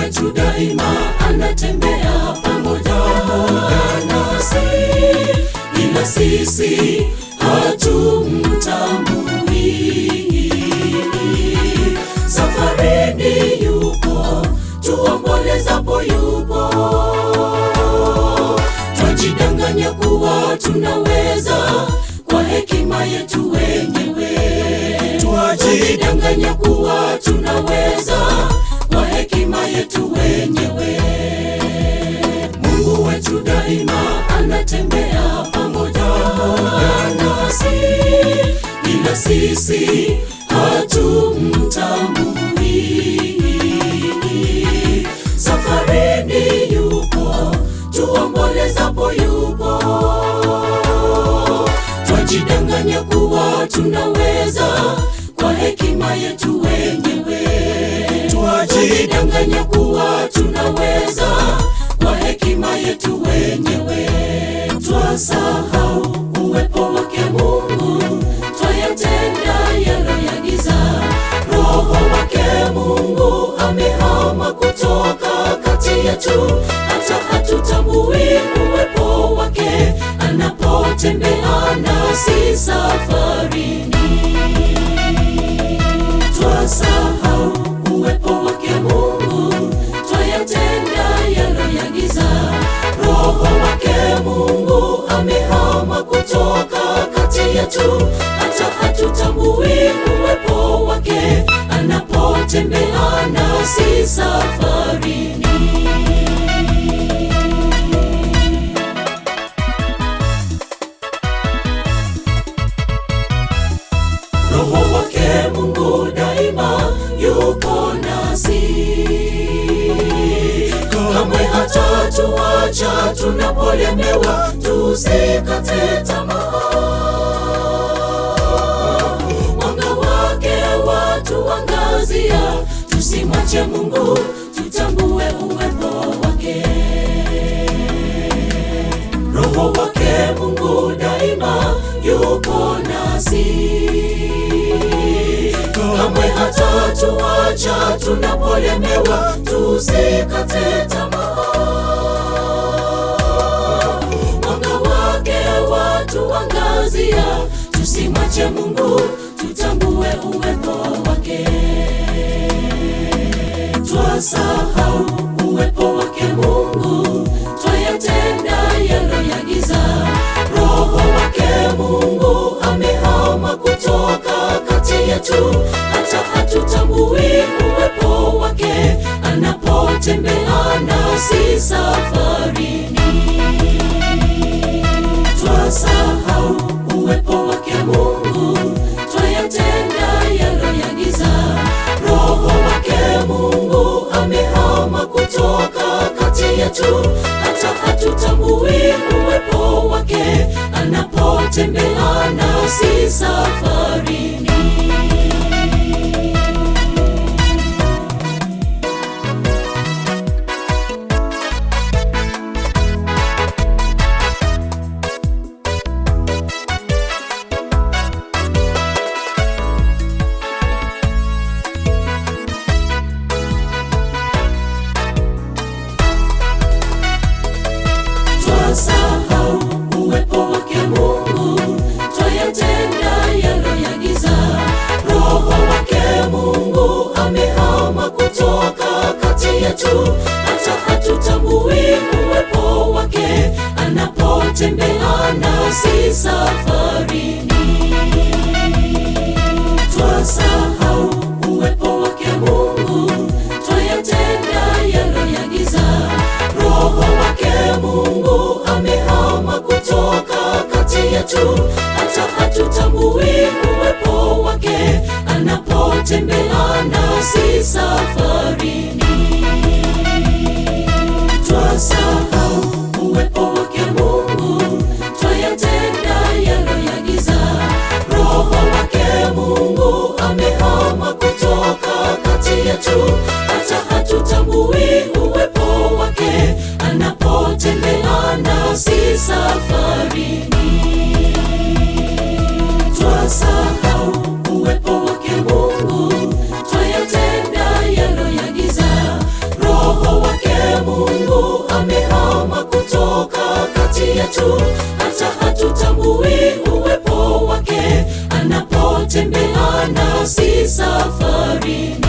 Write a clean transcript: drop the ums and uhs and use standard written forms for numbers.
wetu daima anatembea pamoja nasi, ila sisi hatumtambui. Safarini yupo, tuombolezapo yupo. Twajidanganya kuwa tunaweza kwa hekima yetu wenyewe. Twajidanganya kuwa tunaweza kwa hekima yetu wenyewe. Mungu wetu daima anatembea pamoja nasi, ila sisi hatumtambui. Safarini yupo, tuombolezapo yupo. Twajidanganya kuwa tunaweza kwa hekima yetu wenyewe. Twajidanganya kuwa tunaweza kwa hekima yetu wenyewe. Twasahau uwepo wake Mungu, twayatenda yalo ya giza. Roho wake Mungu amehama kutoka kati yetu, hata hatutambui uwepo wake anapotembea nasi safarini. Twasahau uwepo wake Mungu, twayatenda yalo ya giza. Roho wake Mungu amehama kutoka kati yetu, hata hatutambui uwepo wake anapotembea nasi safarini. Roho wake Mungu daima yupo nasi, kamwe hatatuacha tunapolemewa, tusikate tamaa. Mwanga wake watuangazia, tusimwache Mungu, tutambue uwepo wake. Roho wake Mungu daima yupo nasi, kamwe hatatuacha tunapolemewa, tusikate tamaa. Mwanga wake watuangazia, tusimwache Mungu, tutambue uwepo wake. Twasahau uwepo wake Mungu, twayatenda yalo ya giza. Roho wake Mungu amehama kutoka kati yetu, hata hatutambui uwepo wake anapotembea nasi safarini. Twasahau uwepo wake Mungu, twayatenda yalo ya giza. Roho wake Mungu amehama kutoka kati yetu, hata hatutambui uwepo wake anapotembea nasi safarini. Twasahau uwepo wake Mungu, twayatenda yalo ya giza. Roho wake Mungu amehama kutoka kati yetu, hata hatutambui uwepo wake anapotembea nasi safarini. Twasahau uwepo wake Mungu, twayatenda yalo ya giza. Roho wake Mungu amehama kutoka kati yetu, hata hatutambui uwepo wake anapotembea nasi safarini. Twasahau uwepo wake Mungu, twayatenda yalo ya giza. Roho wake Mungu amehama kutoka kati yetu, hata hatutambui uwepo wake anapotembea nasi safarini. Twasahau uwepo wake Mungu, twayatenda yalo ya giza. Roho yetu, hata hatutambui uwepo wake anapotembea nasi safarini.